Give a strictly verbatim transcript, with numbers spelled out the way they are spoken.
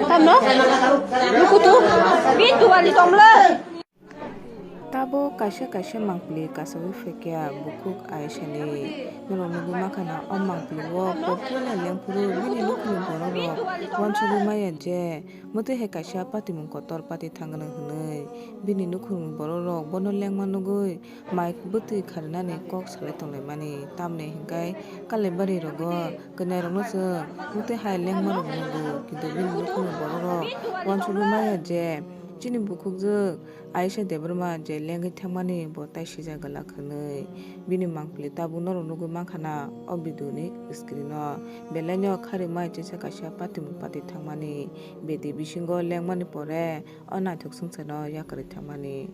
Tamno? Lukutu? Bit duali tomle. Tabuk kaisa kaisa mangpili kasawi phaikha bukhuk Aishani. Norok nugwi mankha na o mangpili o pothole lengphuru bini nukhungni borok rok uansugwi maya je mwtwi hai kaisa patimung kotor pati thangno hwnwi. Bini nukhungni borok rok bono lengma nugwi mai bwtwi kharinani kok salai tonglaimani, tamni hwnkhe Kailaibari rogo kwnairokno chwng mwtwi hai lengma rok nugo, kintu bini nukhungni borok rok uansugwi maya je chini bukhukjwk Aisha Debbarma je lengwi thangmani bo tai sijak glak hwnwi. Bini mangpili tabuk norok nugwi mankha na o video ni screen o. Belai no kharwi mai chisa kaisa patimung pati thangmani, bedi bisingo lengmani pore o naithok swngcharno yakarwi thangmani.